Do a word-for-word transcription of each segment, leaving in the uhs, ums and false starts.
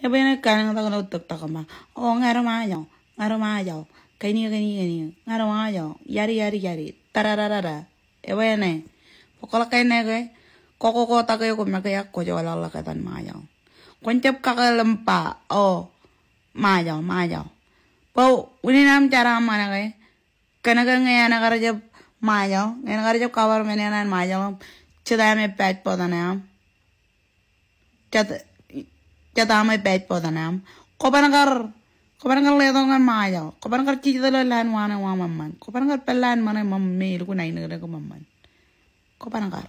Ebwe eṇ ej kanooj tok tok im ba, "O, ña ri Ṃajeḷ, ña ri Ṃajeḷ, kain eo, kain eo, kain eo, ña ri Ṃajeḷ, yari, yari, yari, tarararara." Ebwe eṇ ej. Bwe kwōḷak kain ṇe ke, kwō, kwō, kwō kotak eok make ak kwō joḷọk ḷọk etan Ṃajeḷ. Kwōn jab kakōḷḷe im ba, "O, Ṃajeḷ, Ṃajeḷ." Bwe unin aṃ jeraaṃṃan ṇe ke, kōnke ñe enaaj kar jab Ṃajeḷ, ñe enaaj kar jab government eṇ an Ṃajeḷ, jet aṃ ej passport ṇe aṃ. Jet, jet aṃ ej passport ṇe aṃ. Kwō ban kar, kwō ban kar letok ñan Ṃajeḷ. Kwō ban kar jijet ilo lowaan wa ṇe wa ṃōṃan. Kwō ban kar pād lowaan ṃōṇe ṃōṃ me elukkuun ainikinik ṃōṃan. Kwō ban kar.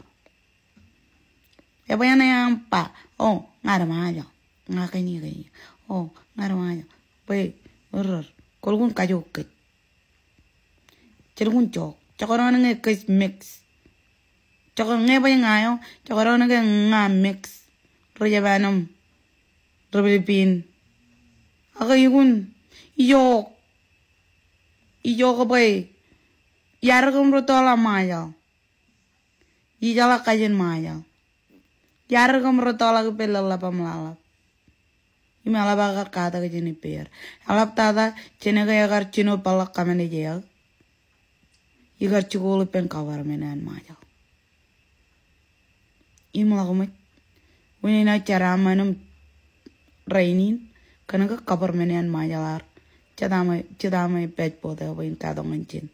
Ebwe eṇ ej ba, "O, ña ri Ṃajeḷ. Ña kain eo, kain eo. O, ña ri Ṃajeḷ." Bwe, error. Kwō lukkuun kajook kōj. Jelukkuun jook. Jekdọọn ñe kōj mix. Jekdọọn ñe bwe ña eo, jekdọọn ñe ña mix. Ri Japan im ri Philippine. Ak elukkuun ijook. Ijook bwe. Iar kōm ri tọọla Ṃajeḷ. Ijeḷā kajin Ṃajeḷ. Iar kōm ri tọọla ippān lōḷḷap im ḷaḷḷap. Im eḷap aō kar katak jān ippāer. Eḷap tata jān ke ekar jino peḷḷọk kōṃṃane eō. Ikar jikuuḷ ippān government eo an Ṃajeḷ. Im ḷọk ṃōj. Unin aō jeraaṃṃan im rainin. Kōnke government eo an Ṃajeḷ ear. Jet aṃ, jet aṃ passport eo bwe in katok ñan jen.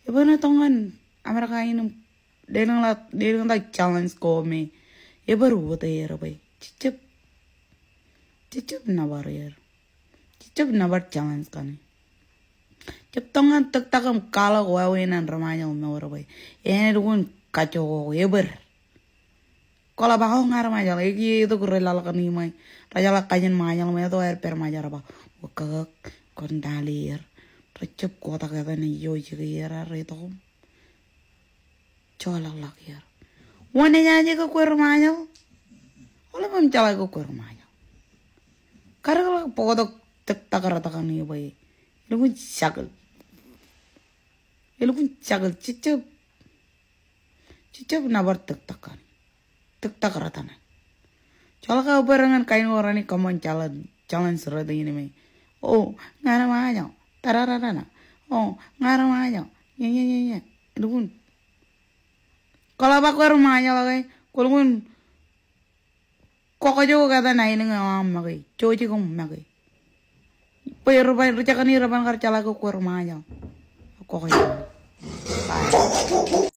Ebwe eṇ ej tok ñan Amerika in im deḷọñ ḷọk, deḷọñ ḷọk challenge ko me. Ebwe rej wōt er bwe. Jejjab. Jejjab nōbar er. Jejjab nōbar challenge kaṇe. Jab tok ñan tōktak im kwaḷọk wāween an ri Ṃajeḷ mour bwe. Enaaj lukkuun kajjojo ebwe. Kwōḷak ba, "O, ña ri Ṃajeḷ," ekiiō itok rej laḷ kōn iṃwe. Rej jeḷā kajin Ṃajeḷ im eto aer pād Ṃajeḷ ba, "O, kōkōk, kwōn talier." Rej jab kotak etan eo ijeke er, rej itok im joḷọk ḷọk er. Wōn ejaje ke kwe ri Ṃajeḷ? Oḷap im jeḷā ke kwe ri Ṃajeḷ. Karōk ḷọk bōktok tōktak rot kaṇe bwe. Elukkuun shackle. Elukkuun shackle, jejjab. Jejjab nōbar tōktak kaṇe. Tōktak rot ṇe. Joḷọk aō bwe ren ñan kain ko renaaj kōṃṃan challenge, challenge rot in me. "O, ña ri Ṃajeḷ. Tarararara. O, ña ri Ṃajeḷ. Ñe, ñe, ñe, ñe." Elukkuun. Kwōḷak ba kwe ri Ṃajeḷ ke, kwō lukkuun. Kwō kajjojo etan aelōñ eo aṃ make. Jojik im make. Bwe ri ba, ri jekdọọn ri ban kar jeḷā ke kwe ri Ṃajeḷ. Kwō kajjojo. Bye.